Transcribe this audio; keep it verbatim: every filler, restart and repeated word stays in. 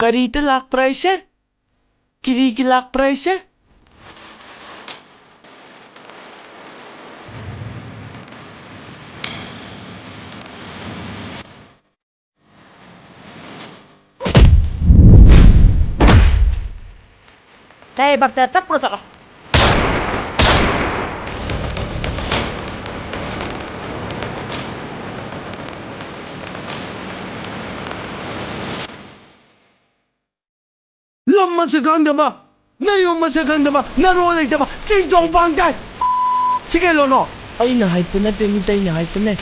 ꯀꯔꯤꯗ ꯂꯥꯛꯄ꯭ꯔꯥ ꯑꯩꯁꯦ? ꯀꯔꯤꯒꯤ ꯂꯥꯛꯄ꯭ꯔꯥ ꯑꯩꯁꯦ? ꯍꯦ, ꯚꯛꯇ, ꯆꯠꯄ꯭ꯔꯣ? ꯆꯠꯂꯣ꯫ ꯂꯝ ꯃꯁꯛ ꯈꯪꯗꯕ, ꯅꯌꯨꯝ ꯃꯁꯛ ꯈꯪꯗꯕ, ꯅꯔꯣꯜ ꯂꯩꯇꯕ, ꯆꯤꯡ ꯇꯣꯡ ꯄꯥꯡ ꯇꯥꯏ꯫ ꯁꯤ ꯀꯩ ꯂꯣꯟꯅꯣ? ꯑꯩꯅ ꯍꯥꯏꯕ ꯅꯠꯇꯦ, ꯃꯤꯇꯩꯅ ꯍꯥꯏꯕꯅꯦ꯫